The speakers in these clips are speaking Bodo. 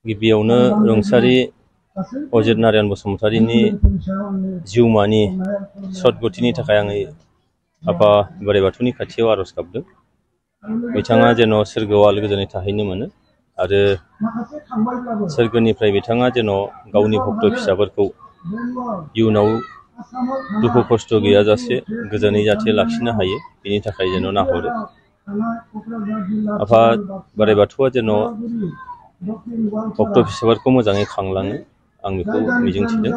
गिबियावनो रुंसारि अजित नारायण बसुमतारीनि जिउमानि सदगतिनि थाखाय आङो आफा बोराइ बाथौनि खाथियाव आरज गाबदों। बिथाङा जेन' सोरगोआव आलो गोजोनै थाहैनो मोनो आरो सोरगोनिफ्राय बिथाङा जेन' गावनि भक्त फिसाफोरखौ इयुनाव दुखु खस्थ' गैयाजासे गोजोनै जाथे लाखिनो हायो, बेनि थाखाय जेन' नाहरो। आफा बोराइ बाथौआ जेन' भक्त फिसाफोरखौ मोजाङै खांलाङो, आं बेखौ मिजिंथिदों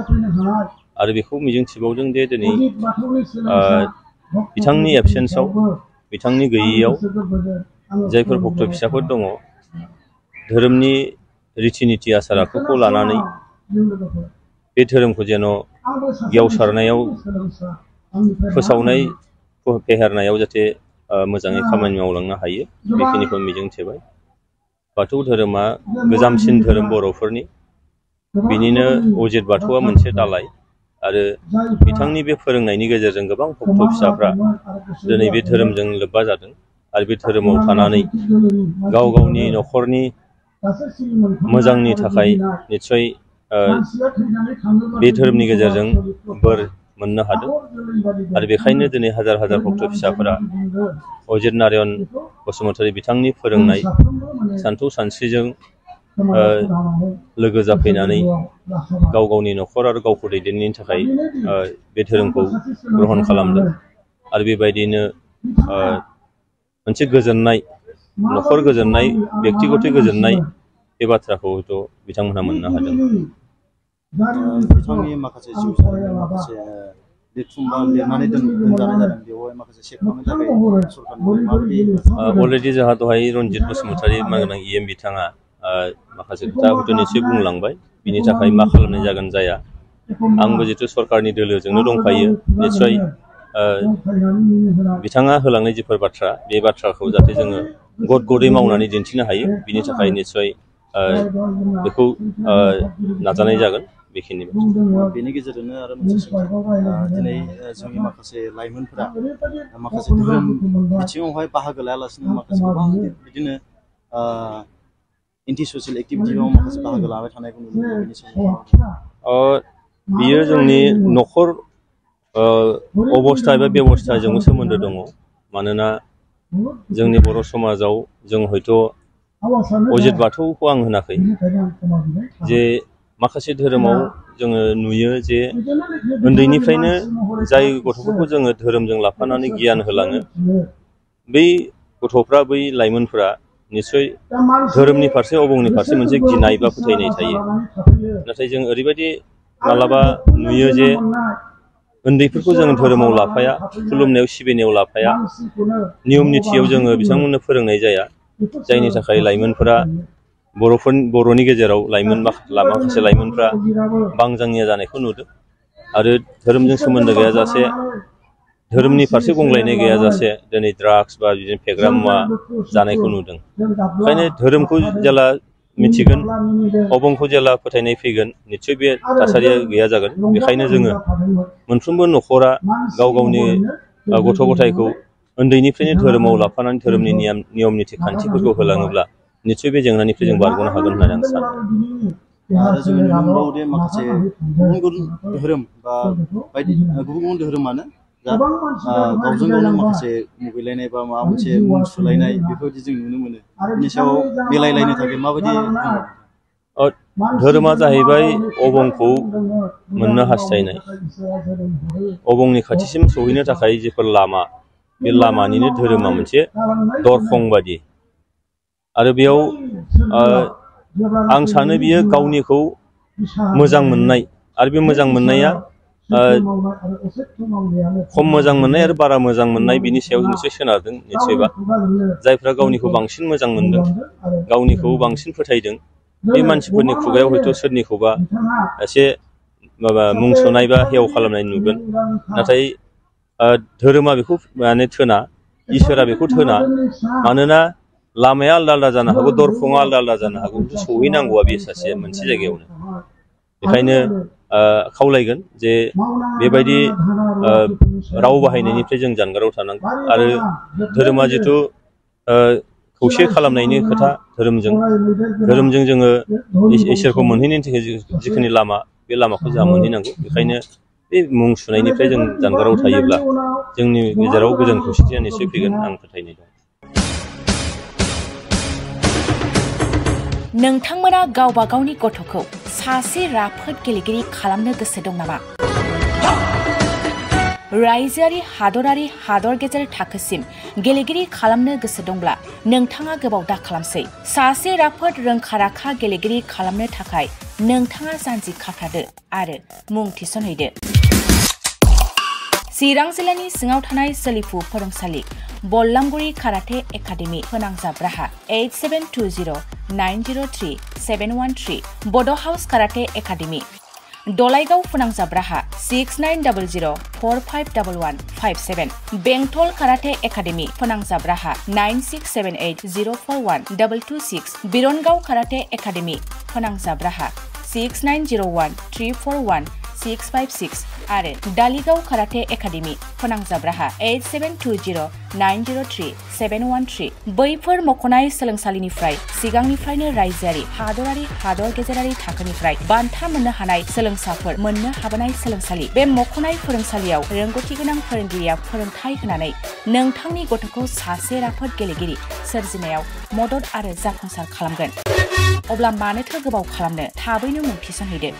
आरो बेखौ मिजिंथिबावदों दि दिनै बिथांनि एबसेन्सआव, बिथांनि गैयैयाव जायफोर भक्त फिसाफोर दङ, धोरोमनि रिति निति आसार आखुखौ लानानै बे धोरोमखौ जेन' गेवसारनायाव, फोसावनाय फेहेरनायाव जाहाथे मोजाङै खामानि मावलांनो हायो, बेखिनिखौ मिजिंथिबाय। बाथौ धोरोमा गोजामसिन धोरोम बर'फोरनि, बिनिनो अजित बाथौआ मोनसे दालाय आरो बिथांनि बे फोरोंनायनि गेजेरजों गोबां भक्त फिसाफ्रा दिनै बे धोरोमजों लोब्बा जादों आरो बे धोरोमाव थानानै गाव गावनि न'खरनि मोजांनि थाखाय निस्सय बे धोरोमनि गेजेरजों बोर मोननो हादों आरो बेखायनो दिनै हाजार हाजार भक्त फिसाफोरा अजित नारायण बसुमतारी बिथांनि फोरोंनाय सानथौ सानस्रिजों लोगो जाफैनानै गाव गावनि न'खर आरो गावखौ दैदेननायनि थाखाय बे धोरोमखौ ग्रहण खालामदों आरो बेबायदिनो मोनसे गोजोननाय, न'खर गोजोननाय, बेक्तिगत गोजोननाय, बे बाथ्राखौ हयथ' बिथांमोनहा मोननो हादों। बिथांनि माखासे जिउ जारिमिन, माखासे लिरथुमबा लिरनानै दोनजानाय जादों, बेवहाय माखासे सेबखांनो थाखाय सरकारनिफ्राय माबायदि? अलरेडि जोंहा दहाय रनजित बसुमतारी मानगोनां EM बिथाङा माखासे खोथा हयथ' निस्सय बुंलांबाय, बिनि थाखाय मा खालामनाय जागोन जाया। आंबो जिथु सरकारनि दोलोजोंनो दंफायो, निस्सय बिथाङा होलांनाय जिफोर बाथ्रा, बे बाथ्राखौ जाहाथे जोङो गद गदै मावनानै दिन्थिनो हायो, बिनि थाखाय निस्सय बेखौ नाजानाय जागोन। बेखिनि बेनि गेजेरजोंनो आरो मोनसे सोंथि, दिनै जोंनि माखासे लाइमोनफोरा माखासे धोरोम बिथिङावहाय बाहागो लायालासिनो माखासे गोबां बिदिनो एन्टि ससियेल एक्टिभिटियाव माखासे बाहागो लाबाय थानायखौ नुनो मोनो, बेनि सायाव बियो जोंनि न'खर अबस्था एबा बेबस्थाजोंबो सोमोन्दो दङ। मानोना जोंनि बर' समाजाव जों हयथ' अजित बाथौखौ आं होनाखै, जे माखासे धोरोमाव जोङो नुयो जे उन्दैनिफ्रायनो जाय गथ'फोरखौ जोङो धोरोमजों लाफानानै गियान होलाङो, बै गथ'फ्रा, बै लाइमोनफ्रा निस्सय धोरोमनि फारसे, अबंनि फारसे मोनसे गिनाय बा फोथायनाय थायो। नाथाय जों ओरैबायदि मालाबा नुयो जे उन्दैफोरखौ जों धोरोमाव लाफाया, खुलुमनायाव सिबिनायाव लाफाया, नियम निथियाव जोङो बिथांमोननो फोरोंनाय जाया, जायनि थाखाय लाइमोनफोरा बर'नि गेजेराव माखासे लाइमोनफ्रा बांजांनिया जानायखौ नुदों आरो धोरोमजों सोमोन्दो गैयाजासे, धोरोमनि फारसे गंग्लायनाय गैयाजासे दिनै ड्राग्स बा बिदिनो फेग्रा मुवा जानायखौ नुदों। ओंखायनो धोरोमखौ जेला मिथिगोन, अबंखौ जेला फोथायनाय फैगोन, निस्सय बे थासारिया गैया जागोन। बेखायनो जोङो मोनफ्रोमबो न'खरा गाव गावनि गथ' गथायखौ उन्दैनिफ्रायनो धोरोमाव लाफानानै धोरोमनि नियम निथि खान्थिफोरखौ होलाङोब्ला निस्सय बे जेंनानिफ्राय जों बारग'नो हागोन होननानै आं सानो। आरो जोङो नुनो मोनबावो दि माखासे गुबुन गुबुन धोरोम बा बायदि गुबुन गुबुन धोरोमानो गावजों गावनो माखासे मुगैलायनाय बा माबा मोनसे मुं सुलायनाय बेफोरबायदि जों नुनो मोनो। बिनि सायाव मिलायलायनो थाखाय माबायदि बुङो? धोरोमा जाहैबाय अबंखौ मोननो हास्थायनाय, अबंनि खाथिसिम सहैनो थाखाय जेफोर लामा, बे लामानिनो धोरोमा मोनसे दरखं बादि। आरो बेयाव आं सानो बियो गावनिखौ मोजां मोननाय, आरो बे मोजां मोननाया खम मोजां मोननाय आरो बारा मोजां मोननाय, बिनि सायाव निस्सय सोनारदों। निस्सयबा जायफ्रा गावनिखौ बांसिन मोजां मोनदों, गावनिखौ बांसिन फोथायदों, बे मानसिफोरनि खुगायाव हयथ' सोरनिखौबा एसे मुं सुनाय बा हेव खालामनाय नुगोन। नाथाय धोरोमा बेखौ माने थोना, इसोरा बेखौ थोना। मानोना लामाया आलदा आलदा जानो हागौ, दरखङा आलदा आलदा जानो हागौ, खिन्थु सहैनांगौआ बे सासे मोनसे जायगायावनो। बेखायनो खावलायगोन जे बेबायदि राव बाहायनायनिफ्राय जों जानगाराव थानांगौ। आरो धोरोमा जिथु खौसे खालामनायनि खोथा धोरोमजों जोङो इसोरखौ मोनहैनायनि थाखाय जिखिनि लामा बे लामाखौ जोंहा मोनहैनांगौ बेखायनो बे मुं सुनायनिफ्राय जों जानगाराव थायोब्ला जोंनि गेजेराव गोजोन खौसेथिया निश्चय फैगोन आं फोथायनाय दं। नोंथांमोना गावबा गावनि गथ'खौ सासे राफोद गेलेगिरि खालामनो गोसो दं नामा? रायजोआरि हादरारि हादर गेजेर थाखोसिम गेलेगिरि खालामनो गोसो दंब्ला नोंथाङा गोबाव दा खालामसै। सासे राफोद रोंखा-राखा गेलेगिरि खालामनो थाखाय नोंथाङा जानजि खाफ्रादो आरो मुं थिसनहैदो। चिरां जिल्लानि सिङाव थानाय सोलिफु फोरोंसालि बल्लामगुरि काराटे एकाडेमि फोनांजाब राहा 8720903713 बड' हाउस काराटे एकाडेमि दलाइगाव फोनांजाब राहा 6900451157 बेंटल काराटे एकाडेमि फोनांजाब राहा 9678041226 बिरनगाव काराटे एकाडेमि फोनांजाब राहा 6901341656 आरो दालिगाव काराटे एकाडेमि फोनांजाब राहा 8720903713 बैफोर मख'नाय सोलोंसालिनिफ्राय सिगांनिफ्रायनो रायजोआरि हादरारि हादर गेजेरारि थाखोनिफ्राय बान्था मोननो हानाय सोलोंसाफोर मोननो हाबोनाय सोलोंसालि। बे मख'नाय फोरोंसालियाव रोंगौथि गोनां फोरोंगिरिया फोरोंथाय होनानै नोंथांनि गथ'खौ सासे राफोद गेलेगिरि सोरजिनायाव मदद आरो जाफुंसार खालामगोन। अब्ला मानोथो गोबाव खालामनो, थाबैनो मुं थिसनहैदो।